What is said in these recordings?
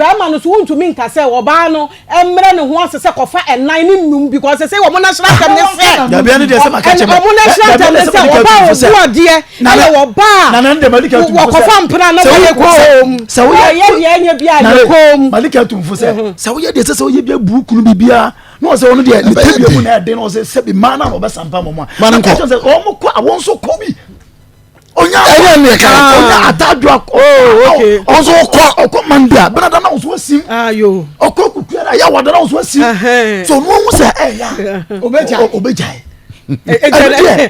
Bɛrima no so wontumi nka sɛ ɔbaa no mmerɛ ne ho ase sɛ kɔfa ɛnan ne num, because sɛ wɔn national anthem ne sɛ Dabi, ɛne deɛ sɛ maka kyɛ me. Ɔmo national anthem ne sɛ ɔbaa obu adeɛ ɛyɛ ɔbaa Nana, ne deɛ Malika tumfo sɛ wɔkɔfa mpena na wɔyɛ koom sɛ woyɛ ɔyɛ deɛ ɛnyɛ bi a yɛ koom. Malika tumfo sɛ woyɛ deɛ sɛ woyɛ bi abu kunu biribiara na ɔsɛ ɔno deɛ ne tɛbia mu na ɛden na ɔsɛ sɛbi mmaa no a wɔbɛsampa mɔ mu a Ma no nkɔ. Maka kyerɛ sɛ ɔmo kɔ a, wɔn nso kɔ bi onya Ɛnyɛ ne ka. Onya atadwo akɔ. Oh, okay. Ɔnso ɔkɔ Monday a bɛnada na ɔnso asim. Ayo. Ɔkɔ kukua na yɛ wada na ɔnso asim. So ɔno ɔhu sɛ ɛyɛ Obɛgyae. Obɛgyae.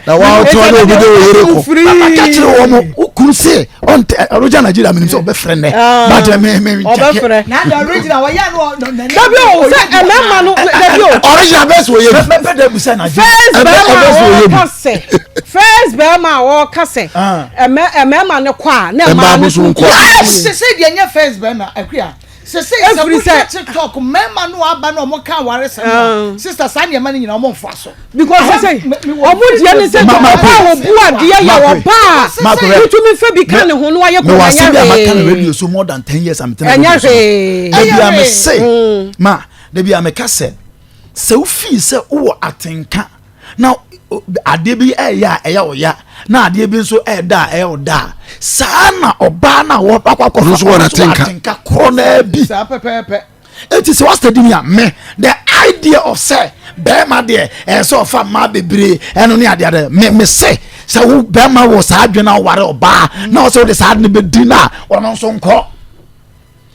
Na wa ɔtɔ ne obi de o yere kɔ. Maka kyerɛ wɔn mo okunu se ɔntɛ ɔrogya Nigeria, menim sɛ ɔbɛfrɛ nnɛ, but me Ɔbɛfrɛ. Na the original wɔyɛ no. Dabi o, sɛ ɛmɛɛma no, dabi o. Original bɛs wɔ yɛ bi. Mɛpɛ dɛ busa Nigeria. First bɛrima Ɛbɛ a sɛ ɔyɛ bi. wɔka sɛ first bɛrima a wɔka sɛ Ah. ɛmɛɛma no kɔ a na Mmaa mmaa no no so so nkɔ. nkɔ. Sese deɛ nyɛ first bɛrima akua sese sɛ Efiri wohwɛ TikTok mmarima no aba na ɔmo ka aware sɛm no, sister, saa nneɛma no nyinaa ɔmo nfa so. Because sɛ Me wɔ ɔmo deɛ ne sɛ ɔbaa a wɔbu adeɛ yɛ ɔbaa Ma- a wotumi fɛ bi ka ne ho no wayɛ mewɔ kɔ asɛm bi a maka no ɛnyɛ radio hwee. so more than 10 years a metena Ɛnyɛ radio so. hwee. Dabi a Ɛnyɛ me se ma dabi a meka sɛ wofii sɛ wowɔ atenka na adeɛ bi ɛyɛ a ɛyɛ wo ya na adeɛ bi nso ɛɛda a ɛyɛ wo da a, saa na ɔbaa no a wɔakɔ akɔfa Ɔno nso wɔ ɔno nso wɔ n'atenka. Atenka korɔ naa bi. Saa pɛpɛɛpɛ. Eti sɛ wasitadi mi a, me the idea of sɛ bɛrima deɛ ɛyɛ sɛ ɔfa mmaa bebree ɛno ne adeɛ adeɛ, me sɛ wo bɛrima wɔ saa adwene a ɔware ɔbaa na ɔsɛ wode saa ade no bɛdi no a, ɔno nso nkɔ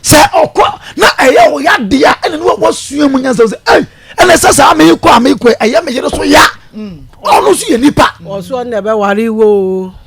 sɛ ɔkɔ na ɛyɛ wo yadeɛ a ɛne ne wasua mu nyansa sɛ ɛy ɛne sɛ saa meekɔ a meekɔ ɛyɛ me yere so ya, ɔno nso yɛ nipa. Ɔso ɔno na ɛbɛware wo.